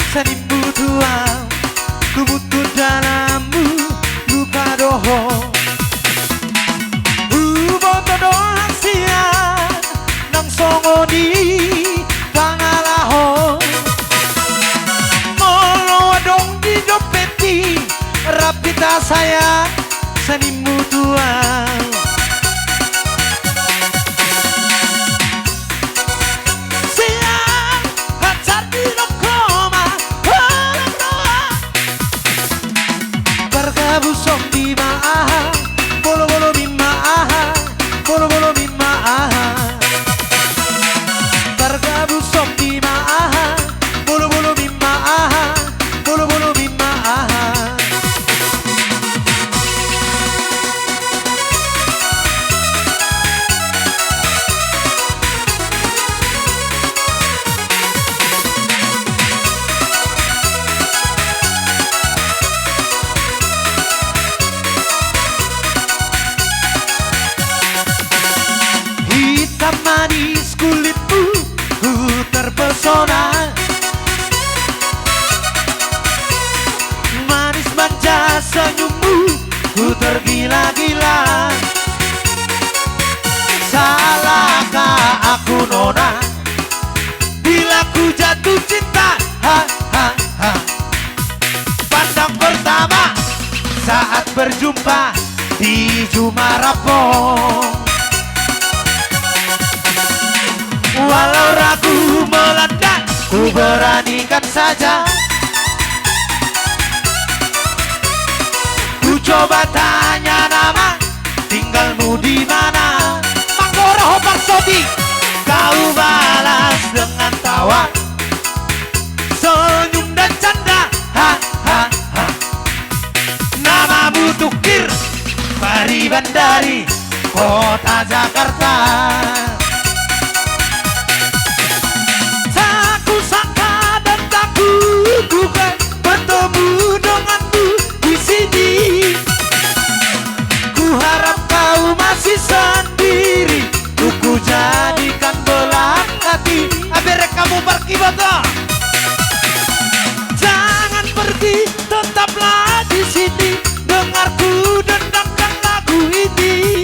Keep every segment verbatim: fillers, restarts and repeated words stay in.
sanimmu tu ahu, luhut tu dalanmu, lupa do ho. Huboto do hasian nang songon i pangalaho. Molo adong di dompet i, rap hita sayang, sanimmu tu ahu. Sian hanjar didok ho ma, holong roha. Pargabus on di ma aha, bolobolomi ma aha, bolobolomi ma aha. Pargabus on di ma aha, bolobolomi ma aha, bolobolomi ma aha. Hitam manis kulitmu, ku terpesona. Manis manja senyummu, ku tergila-gila. Salahkah aku, nona, bila ku jatuh cinta? Ha, ha, ha. Pandang pertama saat berjumpa di Jumarapo. Walau ragu melanda, ku beranikan saja. Ku coba tanya nama, tinggalmu di mana? Manggora ho, Pak Sodi. Kau balas dengan tawa, senyum dan canda. Ha, ha, ha. Namamu tukir, Pariban dari kota Jakarta. Tak kusangka dan tak kuduga bertemu denganmu di sini. Ku harap kau masih sendiri, ku jadikan belahan hati. Aberek hamu parkiboto. Jangan pergi, tetaplah di sini, dengar ku dendangkan lagu ini.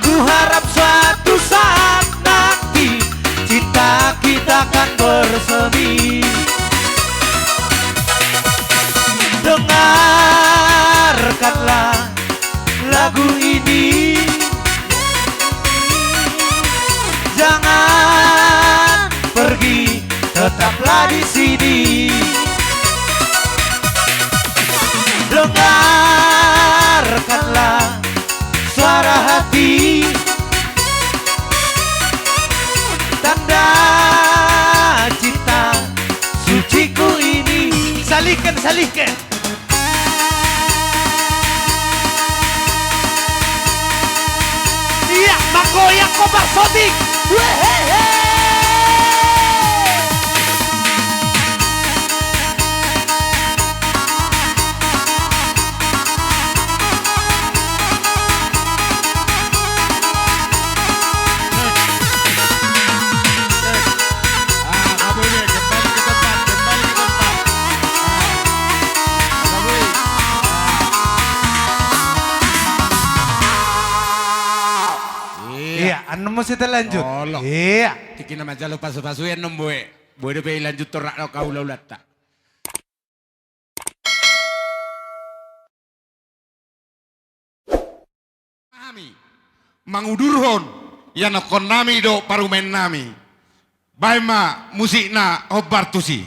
Ku harap suatu saat nanti cinta kita kan bersemi. Dengarkanlah lagu ini. Jangan pergi, tetaplah di sini. Dengarkanlah suara hati, tanda cinta suciku ini. Salihkan, salihkan. Iya, manggoyang ho, Pak Sodik. Wehehe. Ah, Kabui, kembali ke tempat, kembali ke tempat. Ah, Kabui. Ah. Iya. Iya, annon muse talanjut. Olo. Iya. Tingki na manjalo pasupasu i annon, Boe. Boe dope i lanjut torrak do haulaulanta. Hami mangudurhon ianakkonnami dohot parumaennami. Baen ma musikna hombar tusi.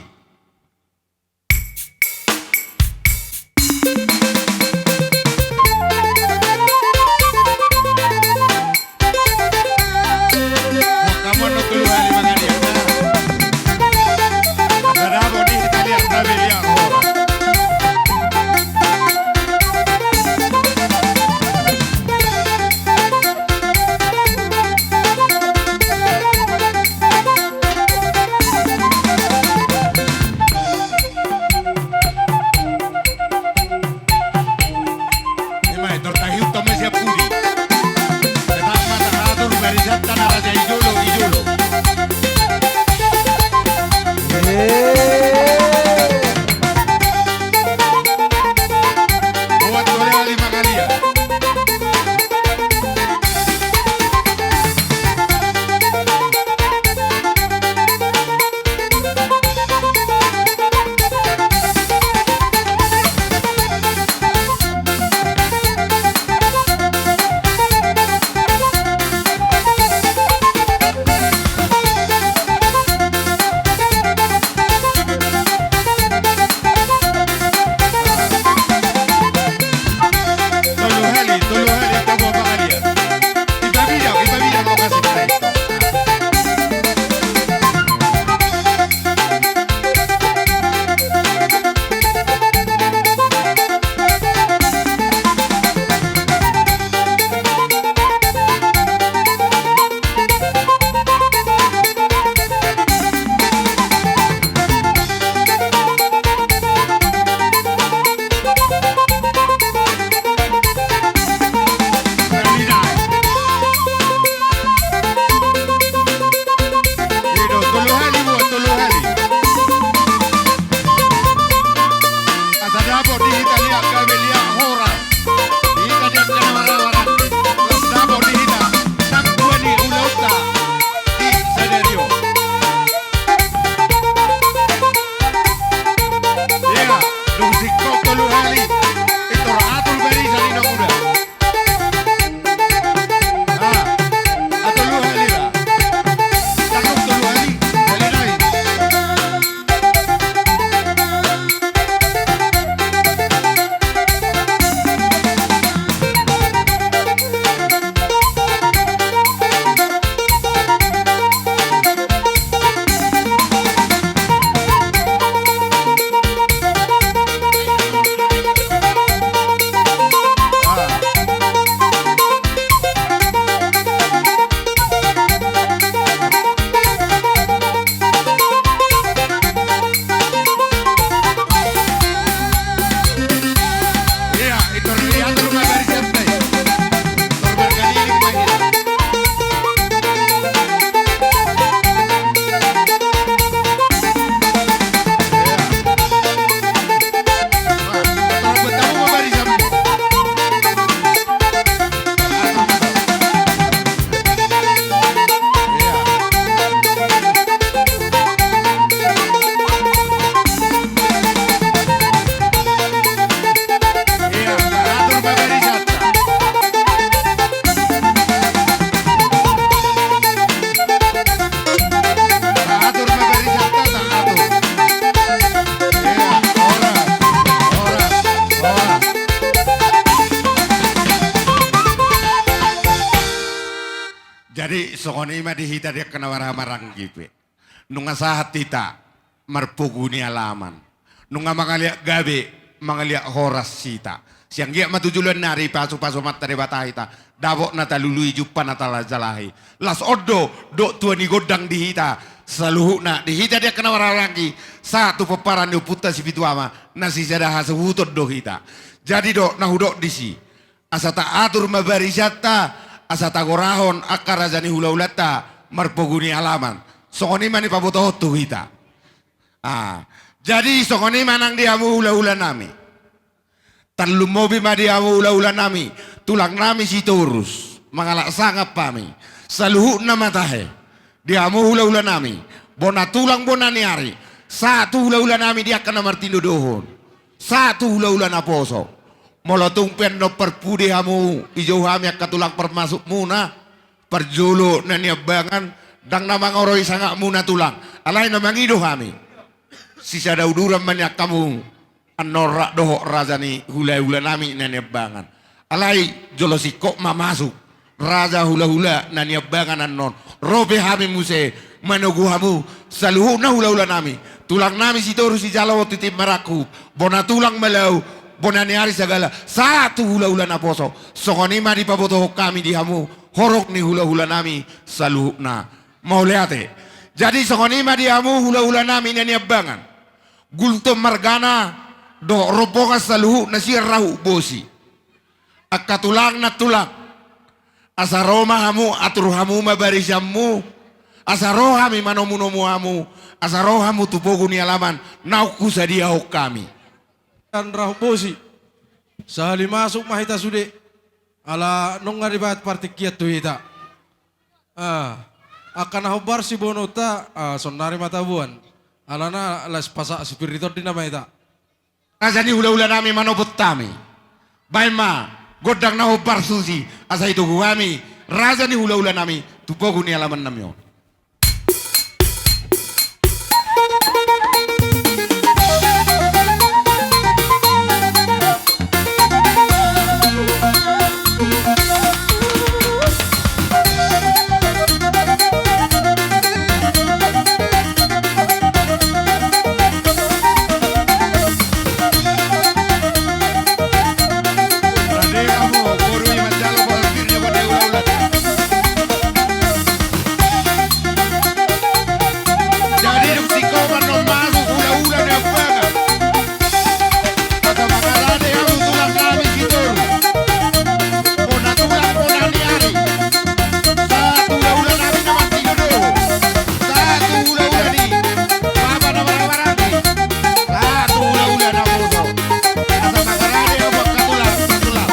Songon i ma di hita di angka na marhahamaranggi pe. Nunga sahat hita marpogu ni alaman. Nunga mangaliat gabe, mangaliat horas hita. Sai anggiat ma tu joloan ni ari pasupasu Amanta Debata hita. Dapot na talului, jumpa na tajalahi. Las on do dohot tua ni gondang di hita saluhutna, di hita di angka na marhahamaranggi, sahat tu pomparan ni ompunta Sipitu Ama, na sisada hasuhuton do hita. Jadi do na hudok disi, asa taatur ma barisan ta, asa tagorahon angka raja ni hulahulanta marpogu ni alaman. Songon i ma na dipabotohon tu hita. Ah, jadi songon i ma nang di hamu hulahula nami. Tarlumobi ma di hamu hulahula nami, tulang nami Sitorus, mangalap sangap hami. Saluhutna ma tahe, di hamu hulahula nami, bona tulang bona ni ari, sahat tu hulahula nami di angka na martinodohon, sahat tu hulahula naposo. Molo tung pe annon parpudi hamu, dijou hami angka tulang parmasukmuna, parjolo na niambangan, ndang na mangoroi sangapmuna tulang. Alai na mangido hami, sisada uduran ma nian hamu annon rap dohot raja ni hulahula nami na niambangan. Alai jolo singkop ma masuk raja hulahula na niambangan annon. Ro pe hami muse manogu hamu saluhutna hulahula nami, tulang nami Sitorus sijalo tu Timmarangkup, bona tulang Malau, bona ni ari Sagala, sahat tu hulahula naposo. Songon i ma dipabotohon hami di hamu horong ni hulahula nami saluhutna. Mauliate. Jadi songon i ma di hamu hulahula nami na niambangan, Gultom margana dohot rombongan saluhutna sian Rahut Bosi. Angka tulang nantulang, asa ro ma hamu, atur hamu ma barisanmu, asa ro hami manomunomu hamu, asa ro hamu tu pogu ni alaman naung husadiahon hami. Sian Rahut Bosi, sahali masuk ma hita sude, ala nunga dibahen partingkian tu hita. Ah, angka na hombar siboanonta, ah, saonari ma taboan. Alana las pasahat sipir ni tondi nama hita. Raja ni hulahula nami manopot hami. Bahen ma gondang na hombar susi, asa itogu hami raja ni hulahula nami tu pogu ni alaman nami on. Jadi dung singkop annon masuk hulahula ni ambangan. Asa mangarade hamu tulang nami Sitorus. Bona tulang bona ni ari. Sahat tu hulahula nami na martinodohon. Sahat tu hulahula ni bapa na marhahamaranggi. Sahat tu hulahula naposo. Asa mangarade hamu angka tulang, tulang.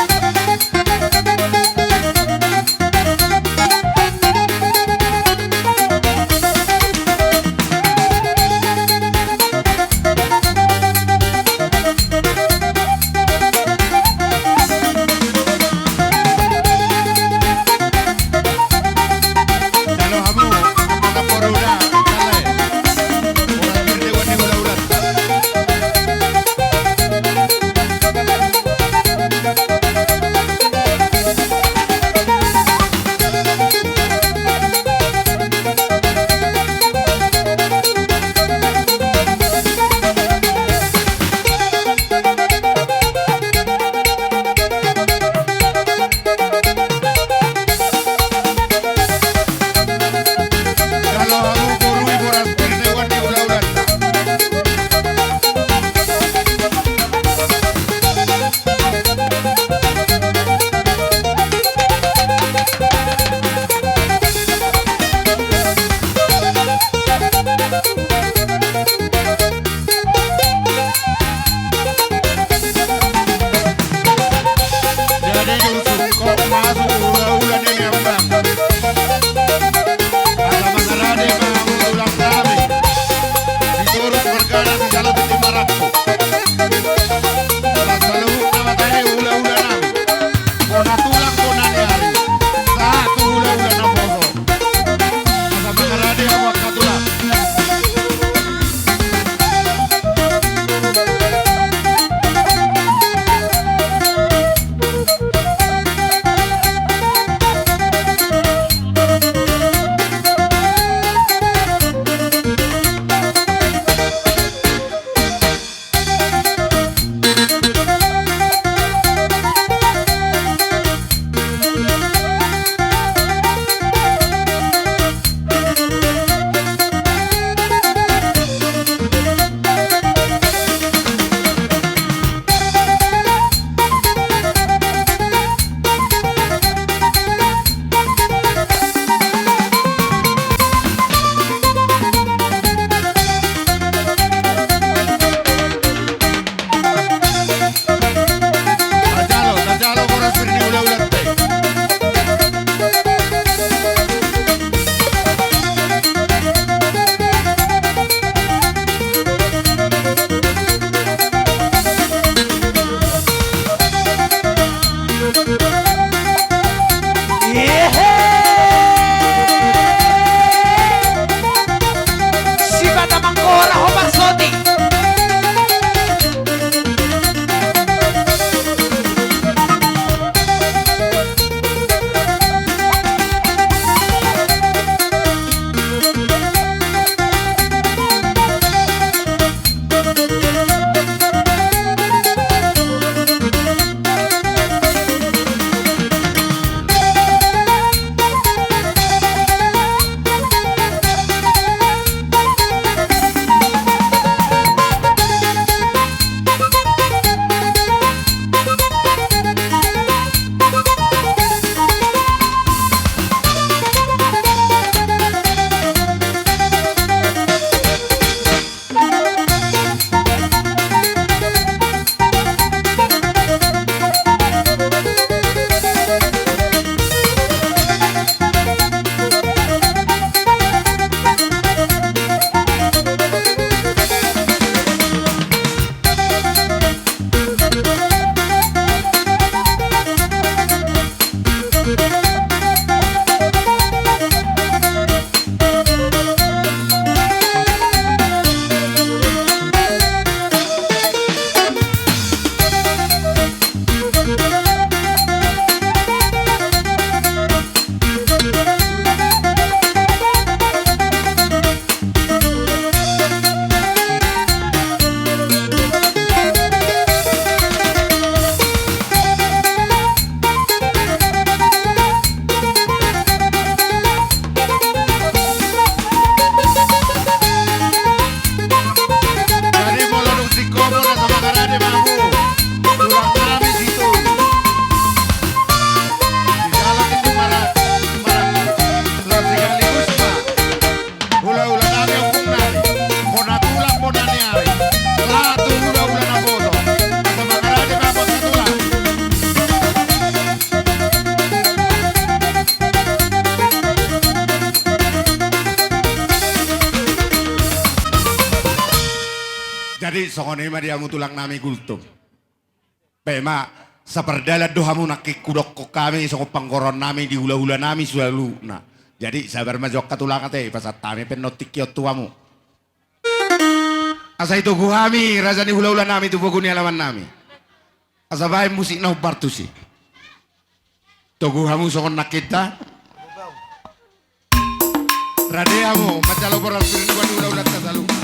Jadi songon i ma di hamu tulang nami Gultom. Pe ma, sapardalan do hamu nangkin hudokkon hami songon panggorahon nami di hula-hula nami saluhutna. Jadi sabar ma jo angka tulang ate, pasahat hami pe annon tingki on tu hamu. Asa itogu hami raja ni hula-hula nami tu pogu ni alaman nami. Asa baen musik na hombar tusi. Togu hamu songon nangkinta. Rade hamu manjalo boras pir ni hula-hulanta saluhutna.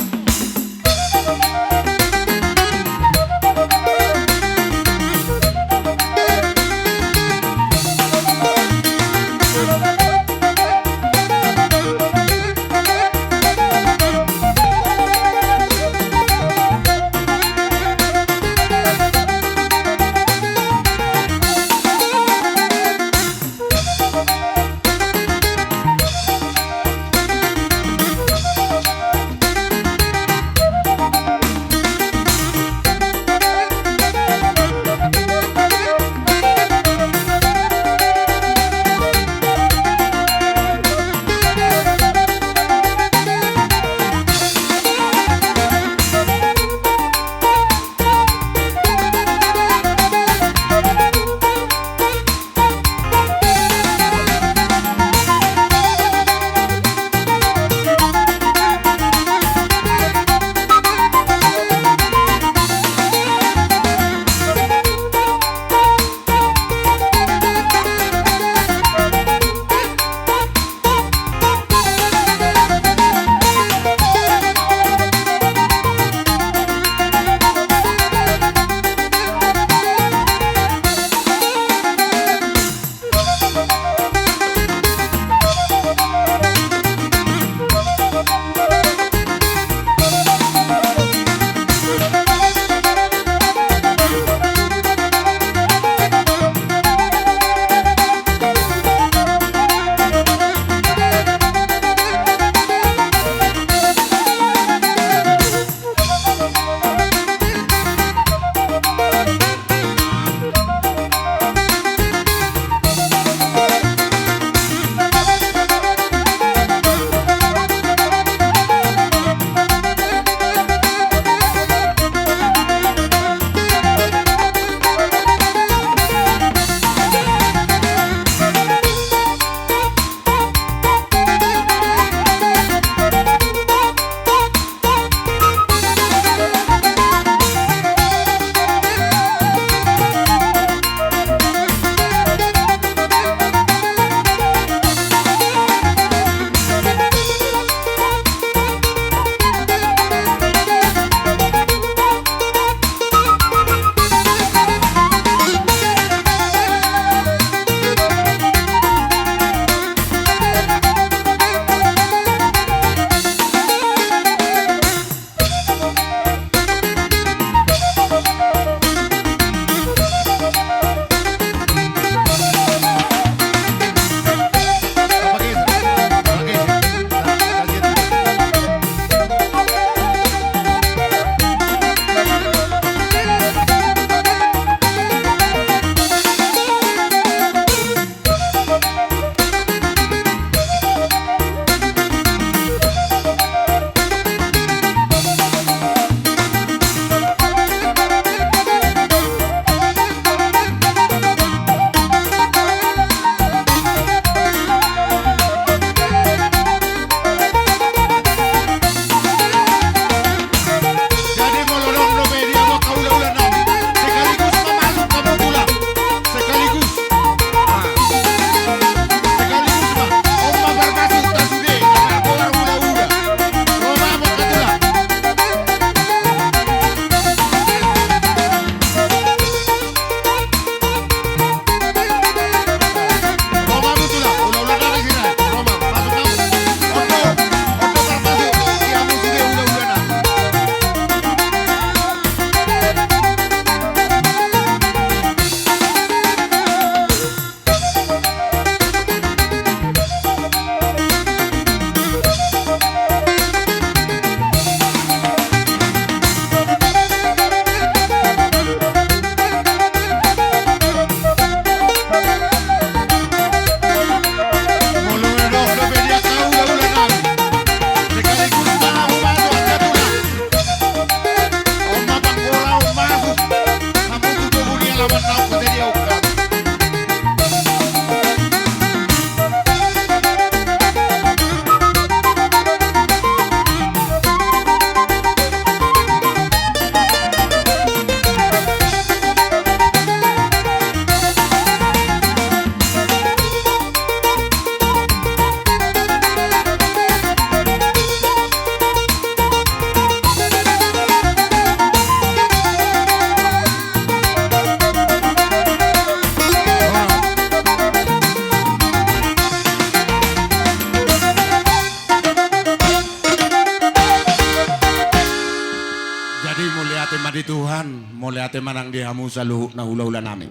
Jadi mauliate ma di Tuhan, mauliate ma nang di hamu saluhutna hulahulanami.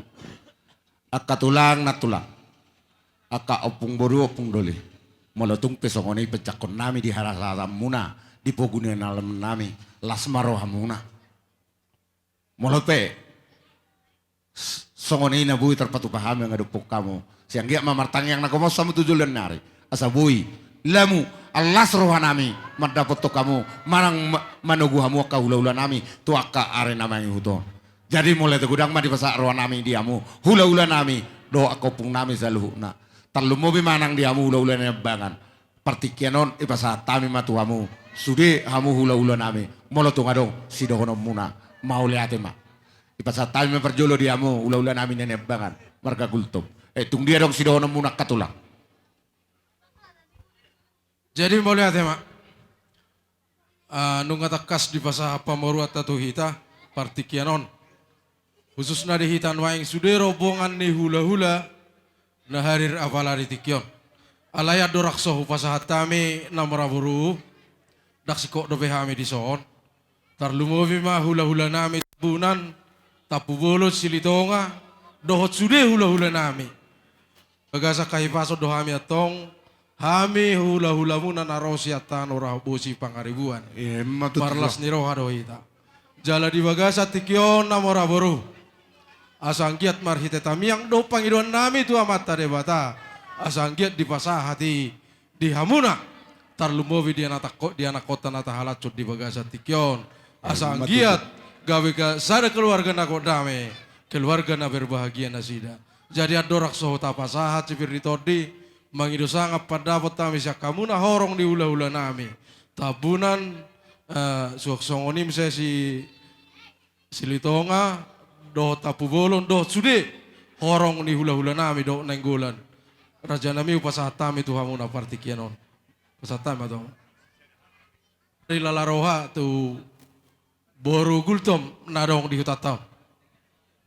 Angka tulang nantulang, angka ompung boru ompung doli. Molo tung pe songon i panjangkonnami di harasatanmuna, di pogu ni alaman nami, las ma rohamuna. Molo pe songon i na boi tarpatupa hami mangadophon hamu, sai anggiat ma martangiang na gomos hamu tu joloan ni ari, asa boi lamu las rohanami mandapothon hamu manang ma-, manogu hamu angka hulahulanami tu angka ari na mangihut on. Jadi mauliate godang ma dipasahat rohanami di hamu hulahulanami dohot angka ompungnami saluhutna. Tarlumobi ma nang di hamu hulahula Niambangan. Partingkian on dipasahat hami ma tu hamu sude hamu hulahulanami, molo tung adong sidohononmuna, mauliate ma. Dipasahat hami ma parjolo di hamu hulahulanami na Niambangan marga Gultom. Eh, tung dia adong sidohononmuna angka tulang? Jadi mauliate ma. Ah, nunga tangkas dipasahat pamoruonta tu hita partingkian on. Khususna di hita nuaeng sude rombongan ni hulahula na hadir apala di tingki on. Alai andorang so hupasahat hami na mora boru, ndang singkop dope hami dison. Tarlumobi ma hulahulanami Tambunan, Tampubolon, Silitonga, dohot sude hulahulanami. Bagasan hahipason do hami antong, hami hulahulamuna na ro sian tano Raut Bosi Pangaribuan. Ima tutu. Marlas ni roha do hita. Jala di bagasan tingki on na mora boru, asa anggiat marhite tamiang dohot pangidoannami tu Amanta Debata, asa anggiat dipasahat i di hamuna, tarlumobi di anakko-, di anakkonta na tahalashon di bagasan tingki on. Asa anggiat gabe ga-, sada keluarga na gok dame, keluarga na berbahagia nasida. Jadi andorang so tapasahat sipir ni tondi, mangido sangap pandapot hami sian hamuna horong ni hulahulanami. Tambunan, eh, suang songon i muse si Silitonga, dohot Tampubolon, dohot sude horong ni hulahulanami dohot Nainggolan. Rajanami, hupasahat hami tu hamuna partingkian on. Pasahat hami ma tong. Rilala roha tu boru Gultom na adong di hutanta on.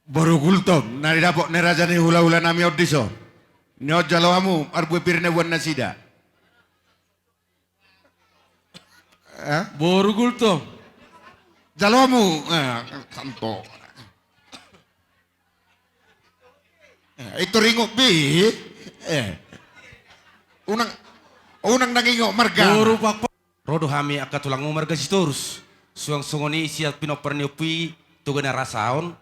Boru Gultom na didapot ni raja ni hulahulanami on dison. Ni on jalo hamu marbue pir na boan nasida. Eh? Boru Gultom. Jalo hamu, eh, santo. Eh, itu ringot bi. Eh. Unang, unang nang ingot marga. Boru Pakpak. Ro do hami angka tulangmu marga Sitorus. Suang songon i sian pinompar ni ompu i tu Ganarasaon,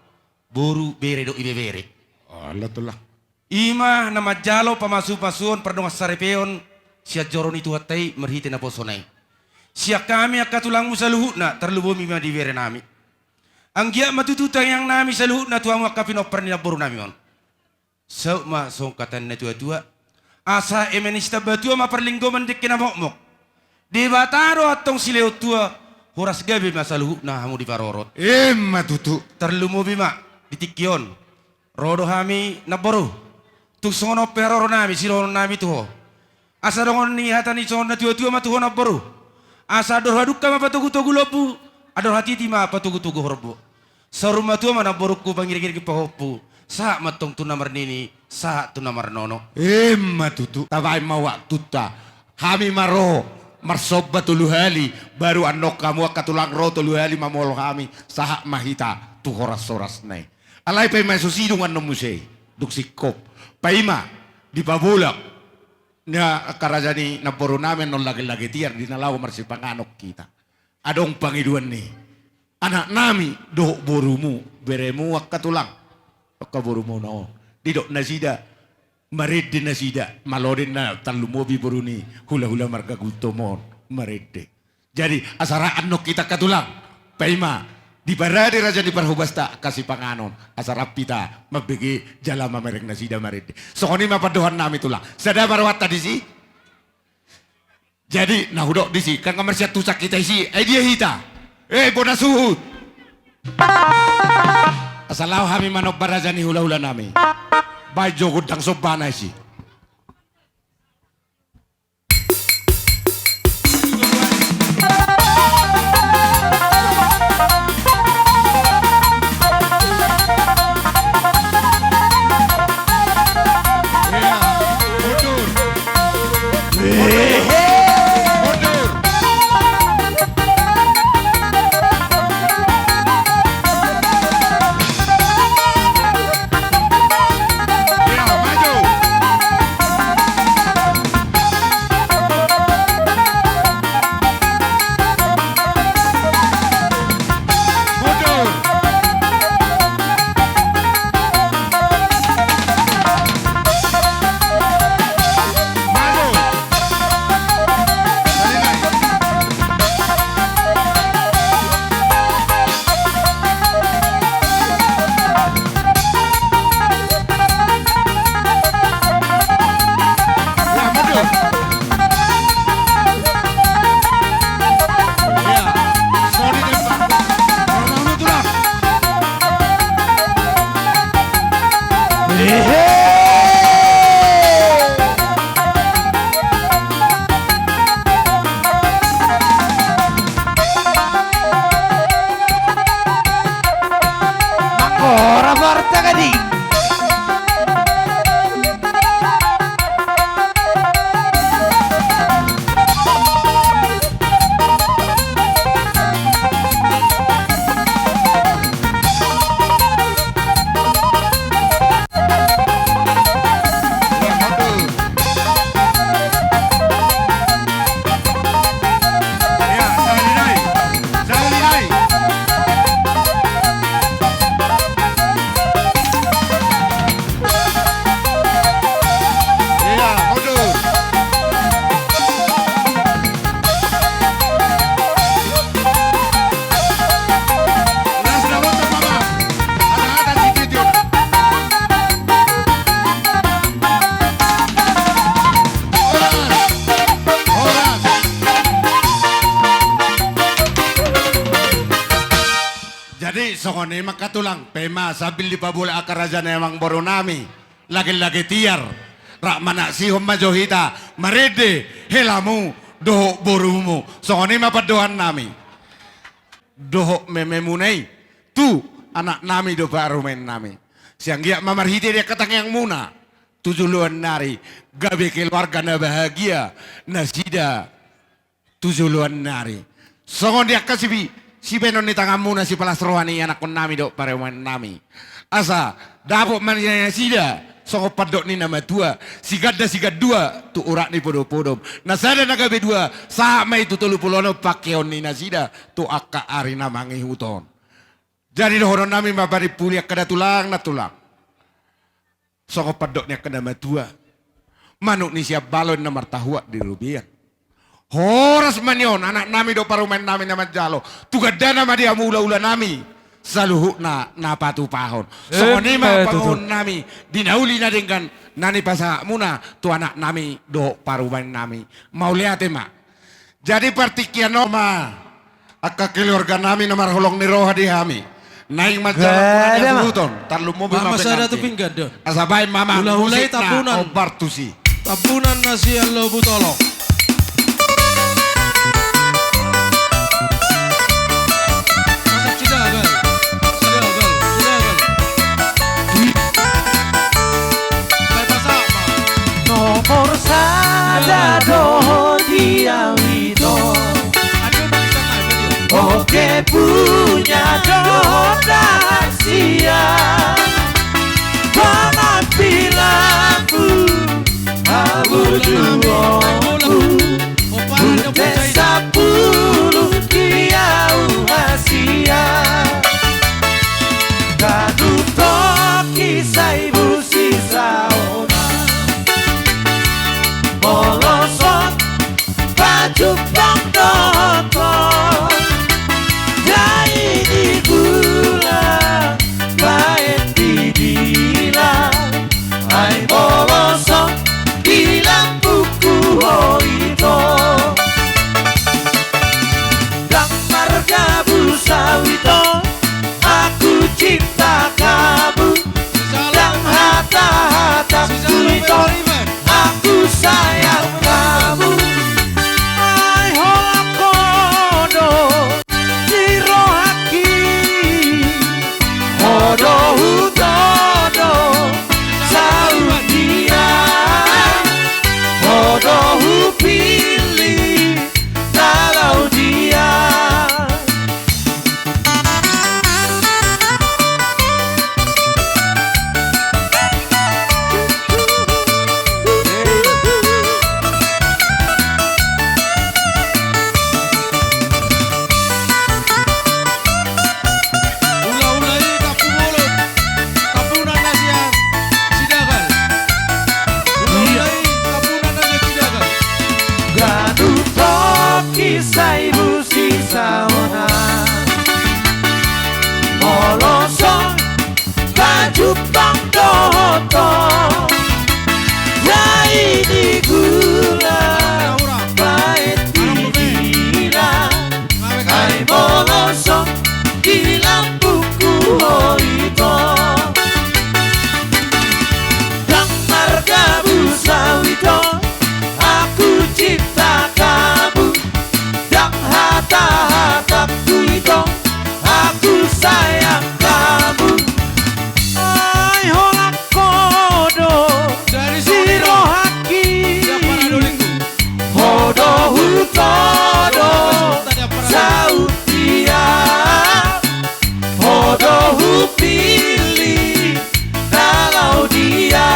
boru, bere dohot ibebere. Ala tulang. Ima na manjalo pamasumasuon pardongansaripeon sian joro ni Tuhanta i marhite naposona i. Sian hami angka tulangmu saluhutna, tarlumobi ma di berenami. Anggiat ma tutu tangiangnami saluhutna tu hamu angka pinompar ni namborunami on. Saut ma songon hata ni natuatua. Asa eme ni sitambatua ma parlinggoman dengke na mokmok. Debata do antong silehon tua, horas gabe ma saluhutna hamu diparorot. Ima tutu. Tarlumobi ma di tingki on. Ro do hami namboru. Tung songon on pe haroronami, sidohononnami tu ho. Asa dongan ni hata ni songon natuatua ma tu ho namboru. Asa andor hadungka ma patogutogu lombu, andor hatiti ma patogutogu horbo. Saur matua ma namborungku pangiringiring pahompu. Sahat ma antong tu na marnini, sahat tu na marnono. Ima tutu. Tabaen ma waktunta. Hami ma ro marsomba tolu hali, baru annon hamu angka tulang ro tolu hali mamolo hami, sahat ma hita tu horashorasna i. Alai paima so sidung annon muse i, dung singkop. Paima dipabolak ni angka raja ni namborunami annon lagelage tiar di na laho marsipanganon hita. Adong pangidoan ni anaknami dohot borumu, beremu angka tulang, angka borumu na on. Didok nasida, marende nasida, malo do inna tarlumobi boru ni hulahula marga Gultom on, marende. Jadi asa ra annon hita angka tulang, paima diparade raja ni parhobasta angka sipanganon, asa rap hita mambege jala mamereng nasida marende. Songon i ma pandohannami tulang. Sada ma rohanta disi. Jadi na hudok disi, kan nga marsiantusan hita disi, ai dia hita? Eh, bona suhut. Asa laho hami manomba raja ni hulahulanami. Baen jo gondang sombana disi. Mundur. Mundur. Mundur. Jadi songon i ma angka tulang, pe ma sambil dipabolak angka raja ni amangboru nami, lage-lage tiar, rap manaksihon ma jo hita, marende helamu dohot borumu. Songon i ma pandohan nami dohot mememuna i tu anak nami dohot parumaen nami. Sai anggiat ma marhite di angka tangiangmuna tu joloan ni ari, gabe keluarga na bahagia nasida tu joloan ni ari. Songon di angka sibi, sibahenon ni tanganmuna, sipalas roha ni anakkon nami dohot parumaen nami, asa dapot ma nasida songon pandok ni na matua, siganda sigandua tu urat ni podompodom, na sada na gabe dua, sahat ma i tu tolu pulu onom pangkeon ni nasida tu angka ari na mangihut on. Jadi dohonon nami ma parimpuli angka da tulang na tulang, songon pandok ni angka na matua, manuk ni sian balo na martahuak di robean. Horas ma nion anak nami dohot parumaen nami na manjalo, tu gandana ma di hamu ulaula nami saluhutna na patupahon. Songon i ma pamohon nami di na uli na denggan na nipasahatmuna tu anak nami dohot parumaen nami. Mauliate ma. Jadi partingkian on ma angka keluarga nami na marholong ni roha di hami, naeng manjalang hasuhuton, tarlumobi ma pengantin. Asa baen ma amang musikna, hombar tusi. Tambunan na sian Lobutolok. Nomor sada do di au ito. Oke punya do dang sia. Penampilanku, au juo. Ute sapulu di au hasia. Ganup toki sai busi saona. Molo so pajumpang dohot ho. Jai di gula baen di dila. Ai molo so di lambungku ho ito. Dang margabus au ito, aku cinta kamu. Dang hata-hataku ito, aku sayang kamu. Ai holan ho do di rohangki. Ho do hutodo saut dia. Ho do hupillit lalau dia. Ulaula i Tampubolon, Tampunan na sian Sidagal. Ulaula i Tampunan na sian Sidagal. Ganup toki sai busi saona. Molo so pajumpang dohot ho. Jai di gula baen di dila. Ai molo so di lambungku ho ito. Dang margabus au ito, aku cinta kamu. Dang hata-hataku ito, aku sayang kamu. Ai holan ho do di rohangki. Ho do hutodo saut dia. Ho do hupillit lalau dia.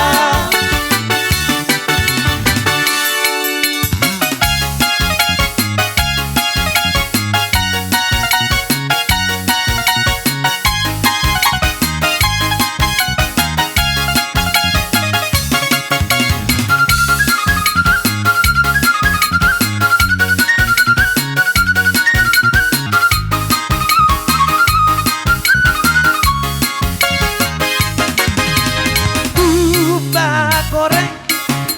Tupa goreng,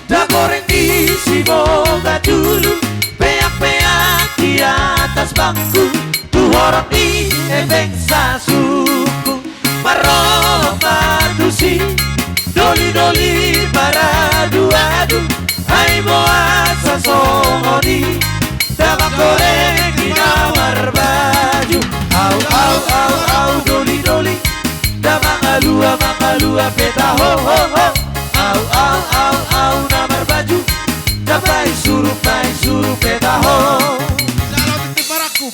da goreng di Siboga dulu, peak-peak di atas bangku, tu horong ni epeng sa Sungkun marrompa tusi, doli-doli maradu-adu, ai boasa songon i, damang gorengi na marbaju. Au, au, au, au, doli-doli, damang alua, mangalua pe taho, ho, ho. Au, au, au, au, na marbaju, na paisuru, paisuru pe taho. Jalo tintin marangkup.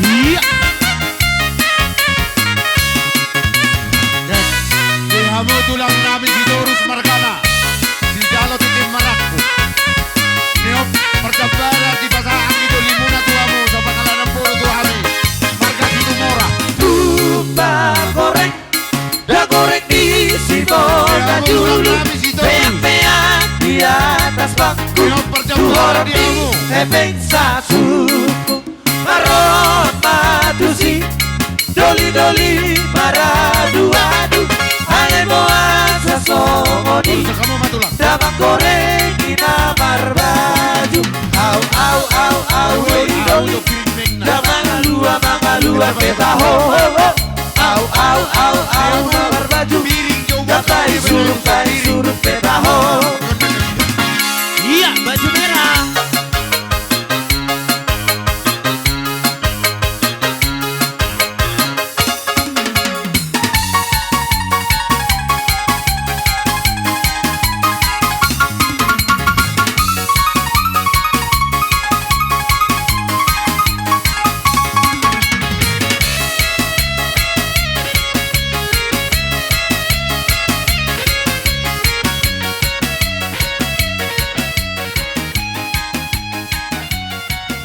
Ia. Di hamu tulang nami Sitorus margana. Sijalo tintin marangkup. Niop parjambaran dipasahat i dolimuna tu hamu, sapangalanan boru tu hami. Marga Situmorang. Tupa goreng. Nda goreng di si bona julu, peak-peak di atas bangku, tu horong di hepeng sasuku, marrompa tusi, doli-doli maradu-adu, ai boasa songon i, damang gorengi na marbaju. Au, au, au, au, doli-doli, damang alua, mangalua pe taho. Au, au, au, au, na marbaju, na paisuru, paisuru pe taho. Ia, baju merah.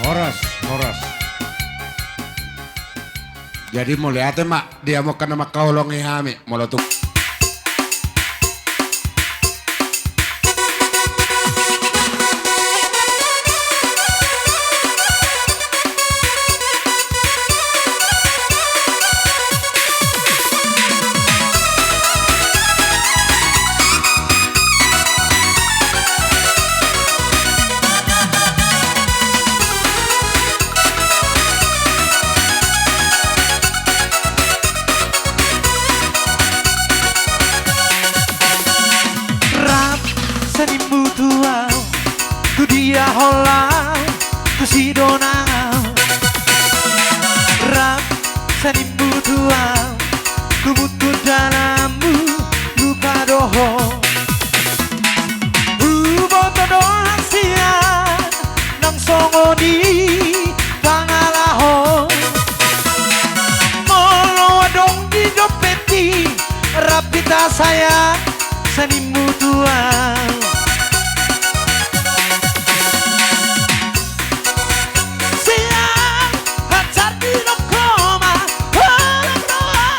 Horas, horas. Jadi mauliate ma di hamu angka na mangkaholongi hami, molo tung Rap sanimbu tu au, tu dia holan au, tu si donang au. Rap sanimbu tu au, tu buntut dalanmu, lupa dohot. Huboto do hasian nang songon i pangalaho. Molo adong di dompet i, rap hita sahat sanimbu tu au. Sian hanjar di nongko ma holan roha.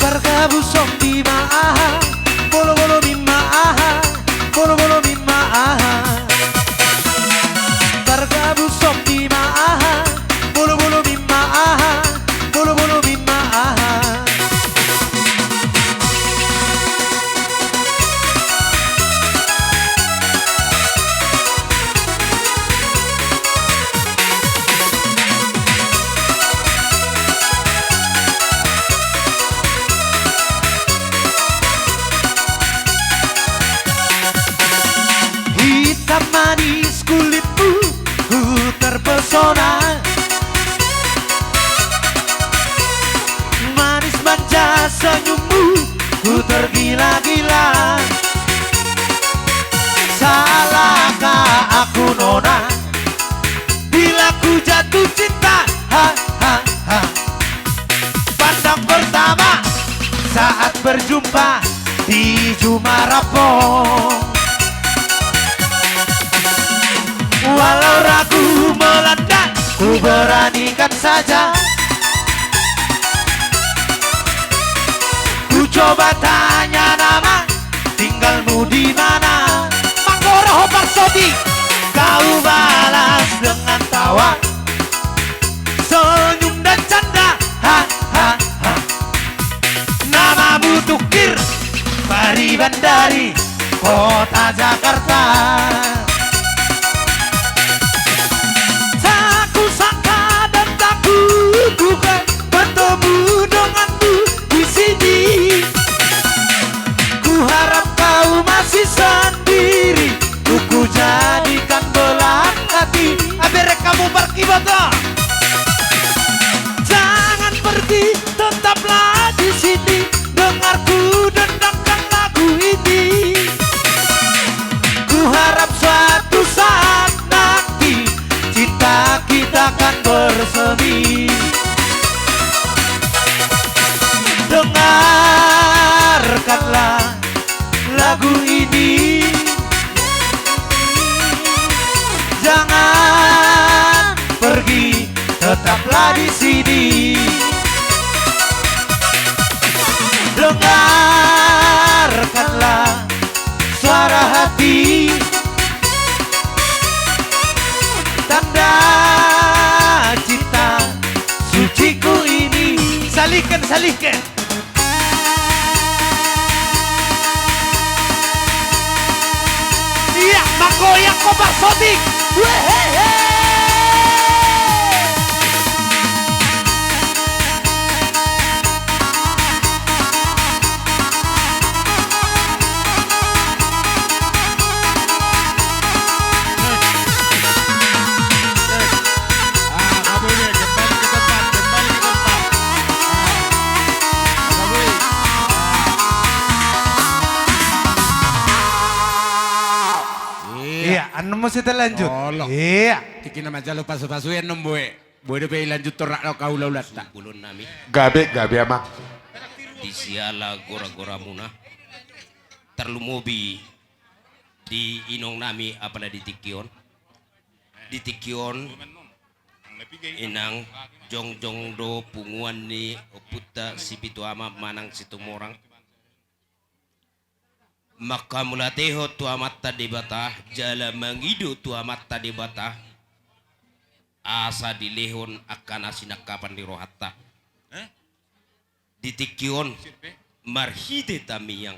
Pargabus on di ma aha, bolobolomi ma aha, bolobolomi ma aha. Pargabus on di ma aha, bolobolomi ma aha, bolobolomi ma aha. Hitam manis kulitmu, ku terpesona. Manis manja senyummu, ku tergila-gila. Salahkah aku, nona, bila ku jatuh cinta? Ha, ha, ha. Pandang pertama saat berjumpa di Jumarapong. Walau ragu melanda, ku beranikan saja. Ku coba tanya nama, tinggalmu di mana? Manggora ho parsodi. Kau balas dengan tawa, senyum dan canda. Ha, ha, ha. Namamu Tokir Pariban dari Kota Jakarta. Tak kusangka dan tak kuduga bertemu denganmu di sini. Kuharap kau masih sendiri, ku jadikan belahan hati. Aberek kamu berkibat. Jangan pergi, tetaplah di sini. Dengar ku dendangkan lagu ini. Ku harap suatu saat nanti cinta kita akan bersemi. Dengarkanlah lagu ini. Jangan pergi, tetaplah di sini. Dengarkanlah suara hati, tanda cinta suciku ini. Salihkan, salihkan. Ia, manggoyang kobar sotik. Wehehe. Ah, nggak boleh, kembali ke tempat, kembali ke tempat. Ah, nggak boleh. Ah. Iya. Iya, annon muse talanjut. Tolong. Iya. Tingki na manjalo pasu-pasu i annon, boe. Boe dope ilanjut torrak do kaula ulanta. Sungkun nami. Gabe, gabe, amang. Di siala gora-goramuna. Tarlumobi di inong nami apala di tingki on. Di tingki on, inang, jongjong do punguan ni ompunta si Pitu Ama manang Situmorang. Manghamauliatehon tu Amanta Debata, jala mangido tu Amanta Debata, asa dilehon angka na sinangkapan ni rohanta. Di tingki on, marhite tamiang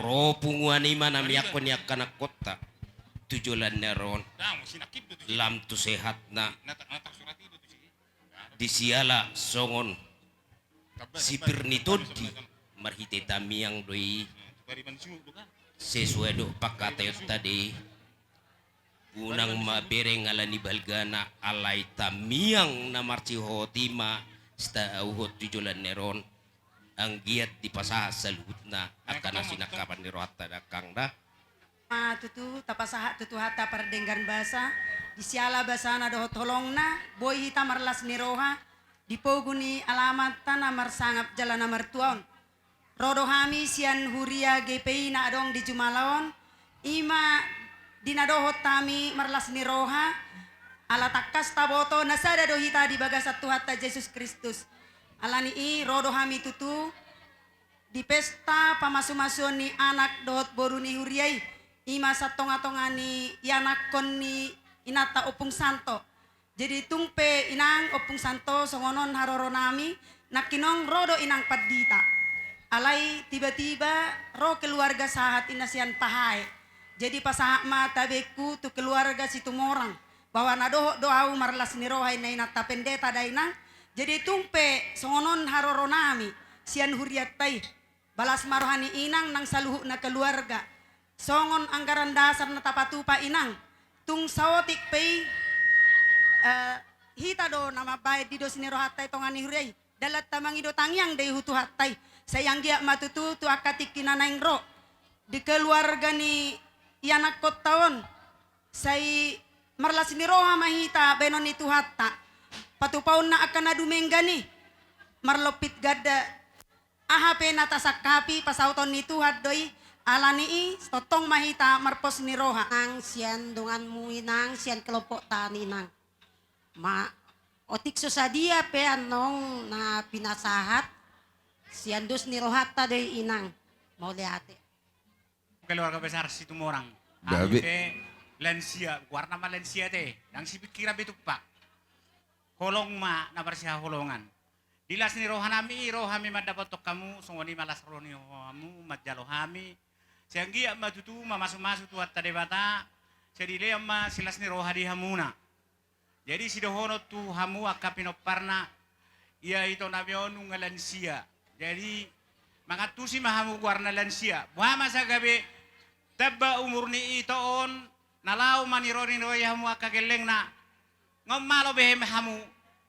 ro punguan i manamiangkon ni angka anakkonta tu joloan ni ari on, lam tu sehatna. Di siala songon sipir ni tondi, marhite tamiang do i, sesuai dohot pangkataionta do i. Unang ma bereng ala ni balgana, alai tamiang na marsihohot i ma sitauhot tu joloan ni ari on, anggiat dipasahat saluhutna angka na sinangkapan ni rohanta, dakang da. Ma tutu tapasahat tu Tuhanta pardenggan basa, di siala basana dohot holongna, boi hita marlas ni roha, di pogu ni alamanta na marsangap jala na martua on. Ro do hami sian huria G P I na adong di jumala on, i ma di na dohot hami marlas ni roha, ala tangkas taboto na sada do hita di bagasan Tuhanta Jesus Kristus. Ala ni i ro do hami tutu di pesta pamasumasuon ni anak dohot boru ni huria i, i ma sian tongatonga ni ianakkon ni inanta Ompung Santo. Jadi tung pe inang Ompung Santo, songon on haroronami, nangkining ro do inang pandita. Alai tibatiba ro keluarga sahat i na sian Pahae. Jadi pasahat ma tabengku tu keluarga Situmorang, bahwa na dohot do ahu marlas ni roha inna inanta pendeta da inang. Jadi tung pe songon on haroronami sian hurianta i. Balas ma roha ni inang nang saluhutna keluarga. Songon anggaran dasar na tapatupa inang, tung saotik pe i, eh, hita do na mambahen di dos ni rohanta i tonga ni huria i. Dalanta mangido tangiang do i tu Tuhanta i. Sai anggiat ma tutu tu angka tingki na naeng ro di keluarga ni ianakkonta on, sai marlas ni roha ma hita bahenon ni Tuhanta. Patupaonna angka na dumenggan i, marlompit ganda. Aha pe na tasangkapi, pasahaton ni Tuhan do i. Ala ni i, tongtong ma hita marpos ni roha. Nang sian donganmu inang, sian kelompokta ni inang. Ma, otik so sadia pe annon na pinasahat, sian dos ni rohanta do i inang. Mauliate. Keluarga besar Situmorang. Gabe. Ahu pe lansia, goarna ma lansia ate, ndang sipingkiran be tumpak. Holong ma na marsihaholongan. Di las ni rohanami i ro hami mandapothon hamu, songon i ma las roha ni hamu manjalo hami, Sai anggiat ma tutu mamasumasu Tuhanta Debata, sai dilean ma silas ni roha di hamuna. Jadi sidohonon tu hamu angka pinomparna, ia ito nami on nunga lansia. Jadi mangantusi ma hamu goarna lansia. Boha ma asa gabe tamba umur ni ito on, na laho maniroi-niroi hamu angka gellengna. Nga malo be hamu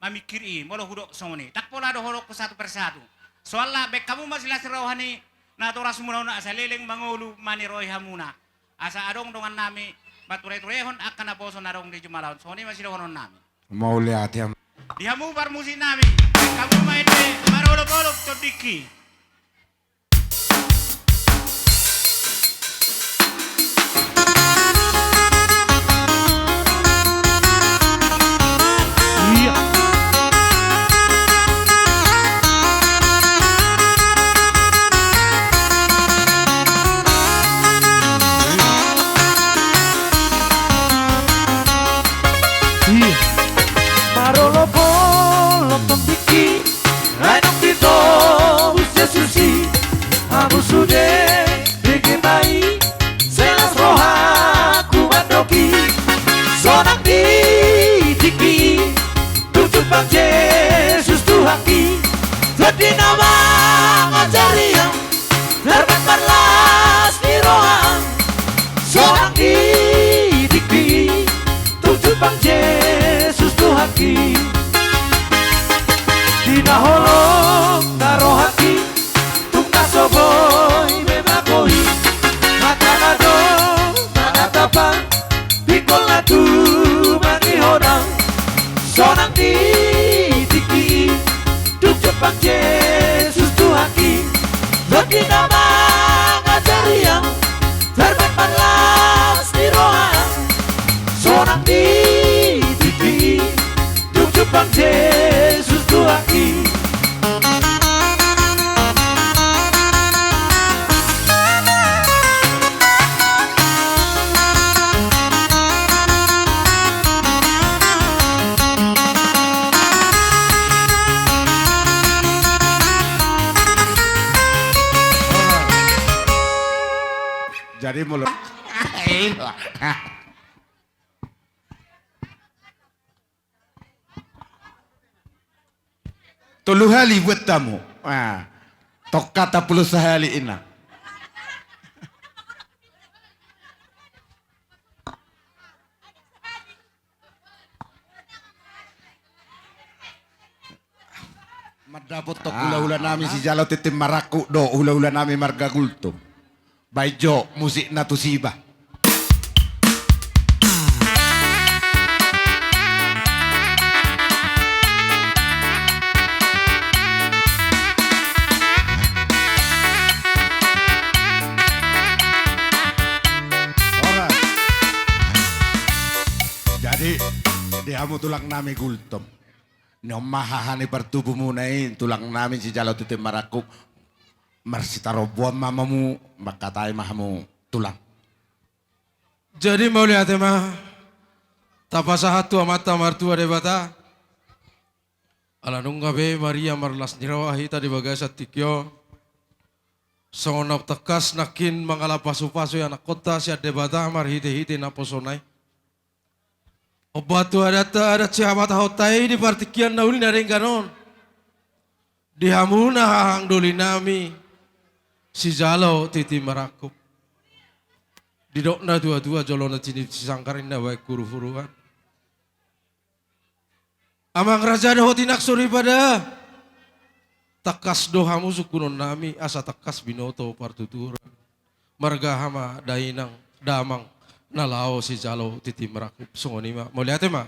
mamingkiri, molo hudok songon i. Ndang pola dohononku satu persatu. Soalna baen hamu ma silas ni roha ni natorasmuna on asa leleng mangolu maniroi hamuna. Asa adong dongannami maturai-turaihon angka naposo na adong di jumalaon. Songon i ma sidohononnami. Mauliate. Di hamu parmusik nami, baen hamu ma ende marolop-olop tondingki. Marolop-olop tondingki, ai naung ditobus Jesus i. Hamu sude dengke ma i, silas rohangku mandok i. Sonang di tingki i, tung jumpang Jesus Tuhanki. Tondi na mangajari au, tarbat marlas ni roha. Sonang di tingki i, tung jumpang Jesus Tuhanki. Di na holong na rohangki, tung na so boi be mago i. Hata na dong manatap au, pinggol na tumangihon au. Sonang di tingki i, tung jumpang Jesus Tuhanki. Tondi na mangajari au, tarbat marlas ni roha. Sonang di tingki i, tung jumpang Jesus Tuhanki. Jadi molo tolu hali buat tamu. Ah, tongkat sampulu sahali ina. Mandapot tong hulahula nami sijalo tintin marangkup dohot hulahula nami marga Gultom. Baen jo musikna tusi ba. Horas. Jadi di hamu tulang nami Gultom, nion ma haha ni partubumuna i, tulang nami sijalo tintin marangkup. Marsitaromboan ma hamu, mangkatai ma hamu tulang. Jadi mauliate ma tapasahat tu Amanta Martua Debata. Ala nunga be maria marlas ni roha hita di bagasan tingki on. Songon na tangkas nangkin mangalap pasupasu i anakkonta sian Debata marhitehite naposona i. Hombar tu adatta, adat sihabatahonta i di partingkian na uli na denggan on. Di hamuna hahang doli nami sijalo tintin marangkup. Didok na tuatua jolo na tinip sisangkar inna baen huruhuruan. Amang raja dohot inang soripada, tangkas do hamu sungkunon nami asa tangkas binoto partuturan. Marga aha ma dainang damang na laho sijalo tintin marangkup, songon i ma. Mauliate ma.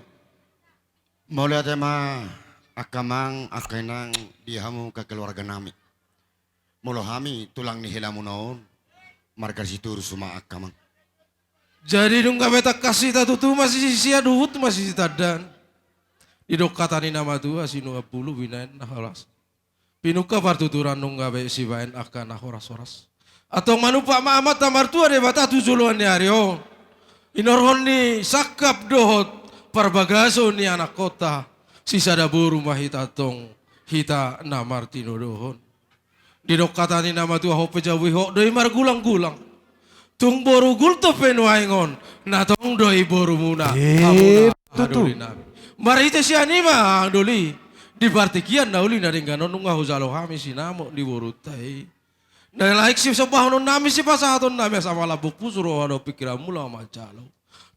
Mauliate ma angka amang angka inang di hamu keluarga nami. Molo hami tulang ni helamuna on, marga Sitorus ma angka amang. Jadi dung gabe tangkas hita tutu masisisian, huhut masisitandaan. Didok hata ni na matua, sinuan bulu binaen na horas. Pinungka partuturan dung gabe sibaen angka na horas-horas. Antong manumpak ma Amanta Martua Debata tu joloan ni ari on. Inorhon ni sangkap dohot parbagason ni anakkonta, sisada boru ma hita antong hita na martinodohon. Didok hata ni na matua, hot pe jabu i hot do i margulang-gulang. Tung boru Gultom pe nuaeng on, na tong do i borumuna. Eh, hamuna, tutu. Hadulinami. Marhite sian i ma, angka doli, di partingkian na uli na denggan on nunga hujalo hami sinamot ni borunta i. Na laik sisombahononnami, sipasahatonnami, asa malambok pusu, roha dohot pingkiranmuna manjalo.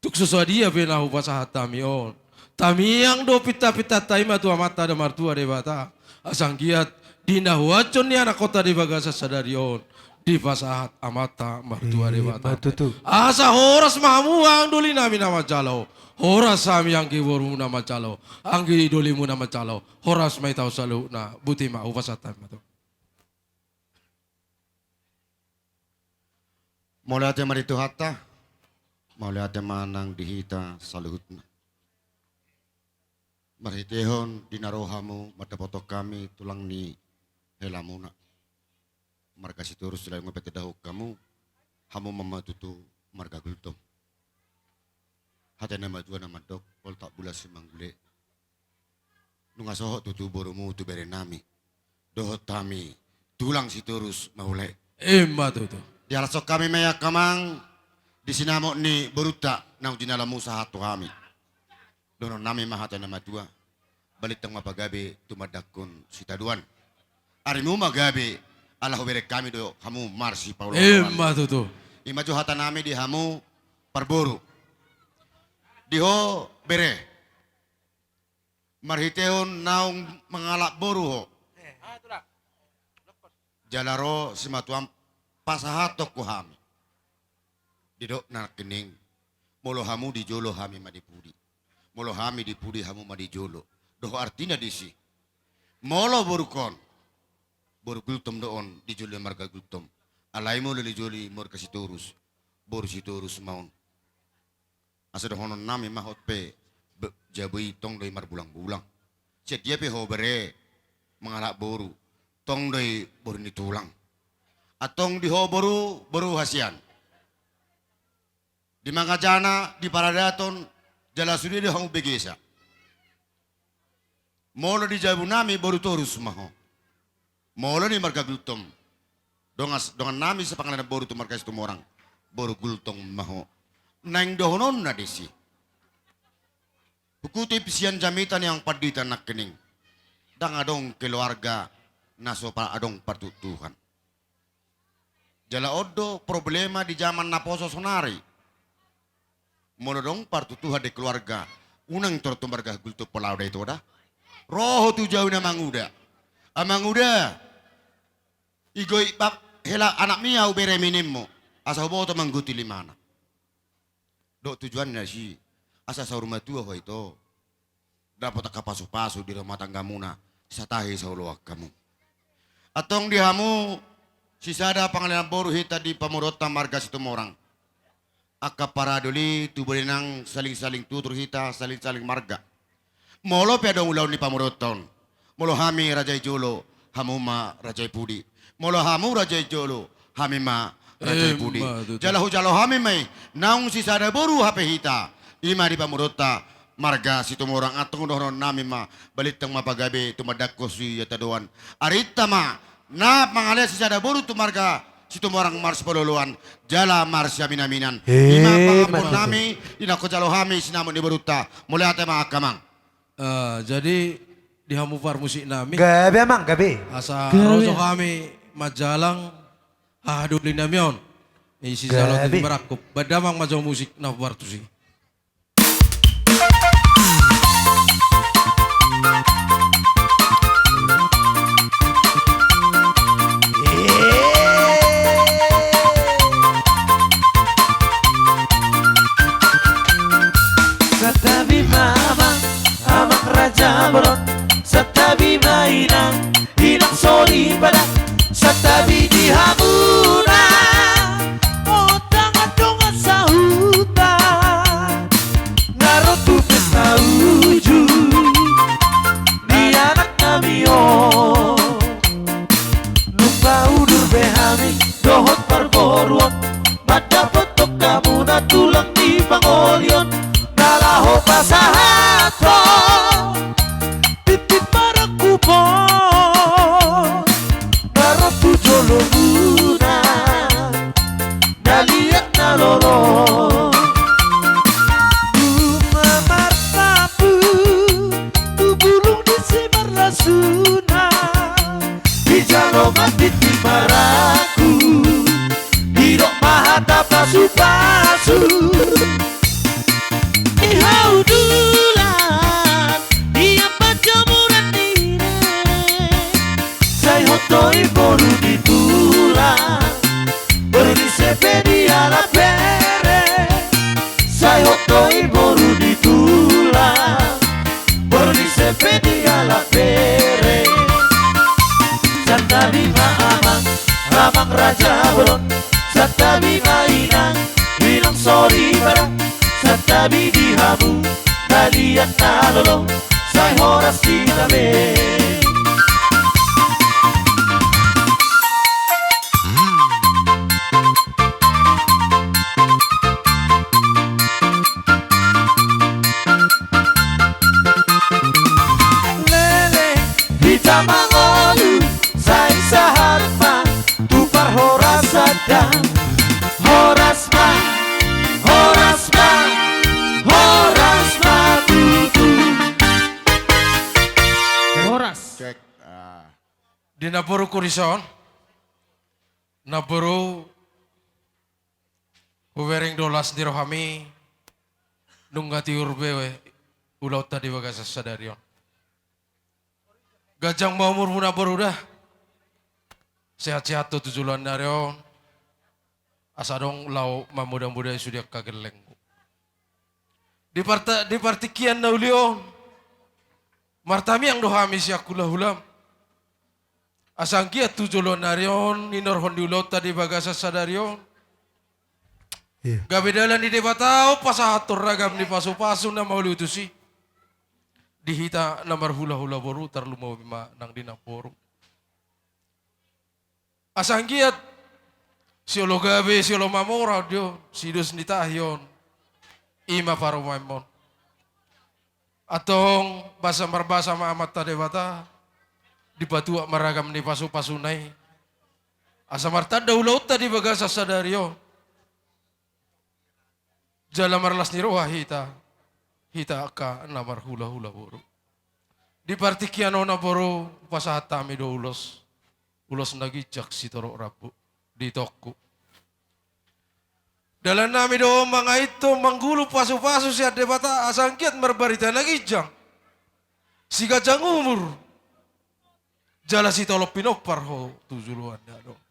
Tung so sadia pe na hupasahat hami on, tamiang do pintapintanta i ma tu Amanta da Martua Debata. Asa anggiat di na huanjon ni anakkonta di bagasan sadari on, dipasahat Amanta Martua Debata. Ima tutu. Asa horas ma hamu angka dolinami na manjalo, horas hami anggi borumuna manjalo, anggi dolimuna manjalo, horas ma hita on saluhutna. Boti ma, hupasahat hami ma tu. Mauliate ma di Tuhanta, mauliate ma nang di hita saluhutna. Marhitehon di na ro hamu mandapothon hami tulang ni helamuna, marga Sitorus, lae, nunga pe tadahon hamu, hamu ma tutu marga Gultom. Hata ni na matua na mandok, poltak bulan simanggule. Nunga sohot tutu borumu tu berenami, dohot hami tulang Sitorus ma, ule. Ima tutu. Dihalashon hami ma i, angka amang, di sinamot ni borunta naung jinalamu sahat tu hami. Dohononnami ma hata ni na matua: Balintang ma pagabe tumandangkon sitadoan. Arimu ma gabe, ala hubereng hami do hamu marsipaoloan. Ima tutu. Ima jo hatanami di hamu parboru. Di ho bere, marhitehon naung mangalap boru ho, jala ro simatuam pasahathon tu hami. Didok nangkining, molo hamu di jolo, hami ma di pudi. Molo hami di pudi, hamu ma di jolo. Dohot artina disi, molo borungkon, boru Gultom do on, di jolo ni marga Gultom. Alai molo di jolo ni marga Sitorus, boru Sitorus ma on. Asa dohononnami ma, hot pe be-, jabu i tong do i marbulangbulang. Sian dia pe ho bere mangalap boru, tong do i boru ni tulang. Antong di ho boru, boru hasian, di mangajana, di paradaton, jala sude do hamu begesa. Molo di jabunami, boru Torus ma ho. Molo di marga Gultom, dongan, dongannami sapangalean boru tu marga Situmorang, boru Gultom ma ho. Naeng dohononna disi, hukutip sian jamita ni amang pandita nangkining, ndang adong keluarga na so pa-, adong partuktuhan. Jala on do problema di jaman naposo sonari. Molo adong partuktuhan di keluarga, unang torop tu marga Gultom pola uda ito da. Ro ho tu jabu ni amanguda. Amanguda, igo i bap hela anakmi au, bere ma ninmu, asa huboto mangguti limana. Dok tujuanna disi, asa saur matua ho ito, dapot angka pasupasu di rumah tanggamuna, satahi saoloan hamu. Antong di hamu sisada pangalean boru hita di pamoruonta marga Situmorang, angka paradoli, tubu dainang, salingsaling tutur hita, salingsaling marga. Molo pe adong ulaon ni pamoruonta on, molo hami raja i jolo, hamu ma raja i pudi. Molo hamu raja i jolo, hami ma raja i pudi. Ima tutu. Jala hujalo hami ma i, naung sisada boru hape hita, ima di pamoruonta marga Situmorang. Antong dohononnami ma, balintang ma pagabe tumandangkon sitadoan. Arinta ma na mangalean sisada boru tu marga Situmorang marsipaoloan jala marsiaminaminan. Ima, ima tutu, pangamonnami di na hujalo hami sinamot ni borunta. Mauliate ma, angka amang. Eh, jadi di hamu parmusiknami. Gabe, amang, gabe. Asa gabe. Ro jo hami manjalang hahadolinami on. Isi jalo gabe. Titi marangkup. Baen damang ma jo musik na partusi. Santabi ma amang, amang raja bolon. Santabi ma inang, inang soripada. Santabi di hamuna, o tangan dongan sahuta. Nga ro tu pesta uju ni anaknami on. Nunga udur be hami dohot parboruon, mandapothon hamuna tulang ni pangolion. Na laho pasahathon tintin marangkup on, nga ro tu jolomuna. Na liat lolo. Bunga marpapu tu bulung ni simarlasuna, dijalo ma tintin marangkup, didok ma hata pasupasu. Di hau dulan, di ampat jomuran ni rere, sai hot do i boru ni tulang, boru ni sepe di halak bere. Sai hot do i boru ni tulang, boru ni sepe di halak bere. Santabi ma amang, amang raja bolon. Santabi ma inang, inang soripada. Santabi di hamu, balian na lolo, sai horas hita be. Leleng hita mangolu, sai sahat ma tu parhorasan da. Horas ma, horas ma, horas ma tutu. Horas. Cek. Ah. Di namboru Kurison, namboru hubereng do las ni rohami, nunga tiur be ulaonta di bagasan sadari on. Ganjang ma umurmu namboru da. Sehat-sehat do tu joloan ni ari on. Asa adong laho mamodamodai sude angka gellengmu. Di parta-, di partingkian na uli on, martamiang do hami sian hulahulam. Asa anggiat tu joloan ni ari on, inorhon ni ulaonta di bagasan sadari on, iya, gabe dalan ni Debata on pasahathon ragam ni pasupasu na mauliutusi di hita na marhulahula boru, tarlumobi ma nang di namboru. Asa anggiat siolo gabe, siolo mamora on, dio, sidos ni tahi on, i ma parumaenmon. Antong basa marbasa ma Amanta Debata, dipatuak ma ragam ni pasupasuna i, asa martanda ulaonta di bagasan sadari on. Jala marlas ni roha hita, hita angka na marhulahula boru. Di partingkian on namboru, hupasahat hami do ulos, ulos na ginjang sitorop rambu di itongku. Dalannami do on mangaithon, manggulu pasupasu sian Debata, asa anggiat marbarita na ginjang, siganjang umur, jala sitolop pinompar ho tu joloan ni ari on.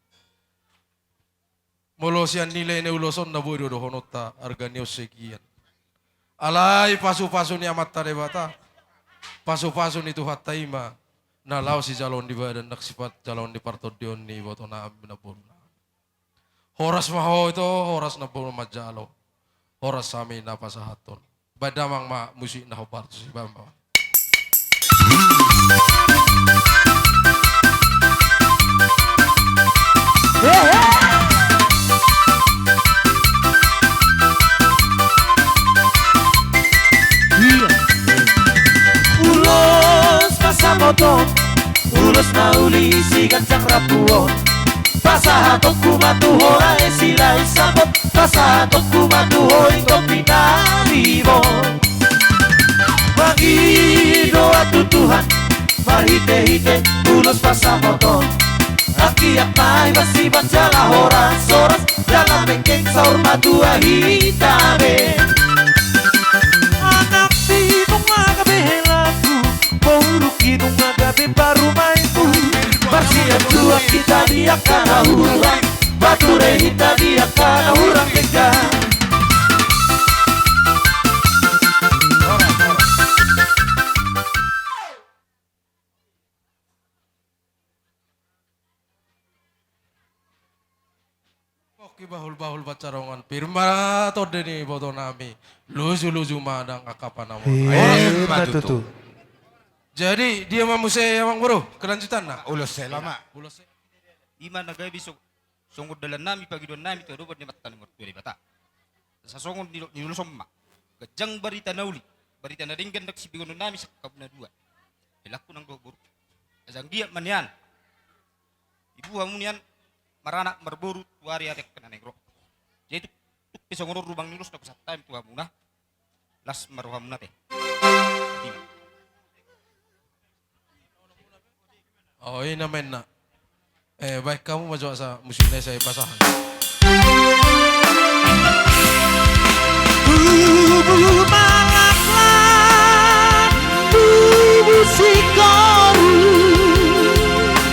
Molo sian nilai ni ulos on na boi do dohononta arga ni on sekian. Alai pasupasu ni Amanta Debata, pasupasu ni Tuhanta i ma na laho sijaloon di badan, nang sipajaloon di partondion ni ibotonami, namborunami. Horas ma ho ito, horas namboru manjalo, horas hami na pasahathon. Baen damang ma musik na hombar tusi, baen ma. Ulos pasahaton, ulos na uli siganjang rambu on. Pasahatonku ma tu ho raja Silahisapot, pasahatonku ma tu ho ito pinaribot. Mangido ma tu Tuhan marhitehite ulos pasahaton. Anggiat ma i masiban jala horas-horas, jala mengkeng saur matua hita be. Anakmi nunga gabe helangku, boruki nunga gabe parumaenku. Marsianjuan hita di angka na hurang, marture hita di angka na hurang denggan. Oke, bahul-bahul pansamotan, pir ma tondi ni ibotonami, luju-luju ma nang angka pansamotan. Ima tutu. Jadi dia ma muse, amangboru, kelanjutanna? Ulos selama. Ulos se- Ima na gabe so- songon dalannami, pangidoannami tu adopan ni Amanta na martua Debata. Asa songon nidok ni ulos on ma, ganjang barita na uli, barita na denggan nang sibegononnami sangkap na dua. Helangku nang dohot boru. Asa anggiat ma nian dibuha hamu nian maranak marboru tu ari-ari angka na naeng ro. Jadi tuk, Pe songon on rumang ni ulos na hupasahat hami tu hamuna. Las ma rohamuna pe. Ima. O, i nama inna. Eh, baen hamu ma jo asa musikna i sai pasahat. Tubu malaklah, tubu singkoru,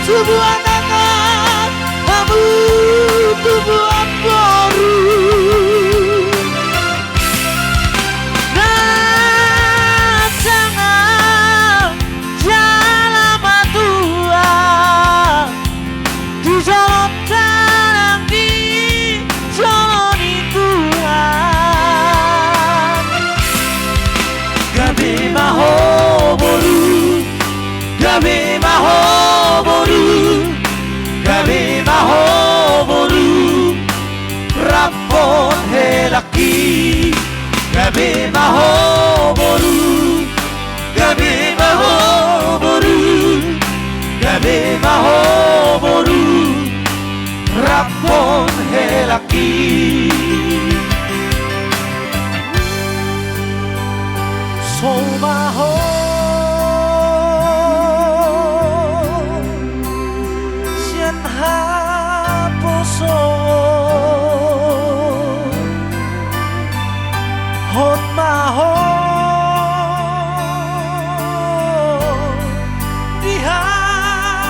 tubu anangan, hamu tubu amboru. Na sangap jala matua di jolo tangan ni jolo ni Tuhan. Gabe ma ho boru, gabe ma ho boru, gabe ma ho boru. Ramphon helangki, gabe ma ho boru, gabe ma ho boru, gabe ma ho boru. Ramphon helangki. Soba ho sian haposo, hot ma ho di hatuaon.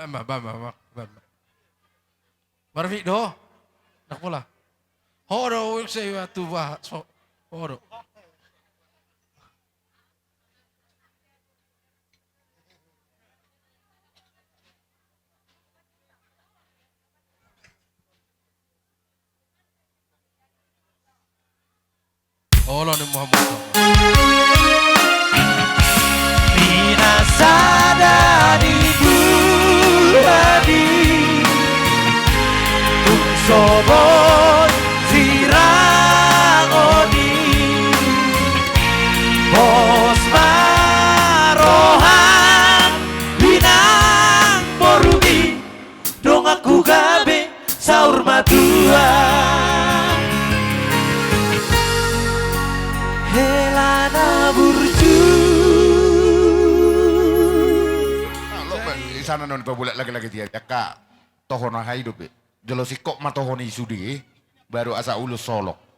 Bamba, bamba, bamba. Marmik do. Ndang pola. Ho do, uik se iwa tu bah. So, ho do. Olo ni Muhammad. Pinasada ni Tuhan i, tung sobot sirangon i, pos ma roham di nang boru i. Donganku gabe saur matua, hela na burju. Nah, lo, di sana non pabulat lagi-lagi dia, dia ka toho na hai dope. Jolo singkop ma toho ni sude, baru asa ulos solok.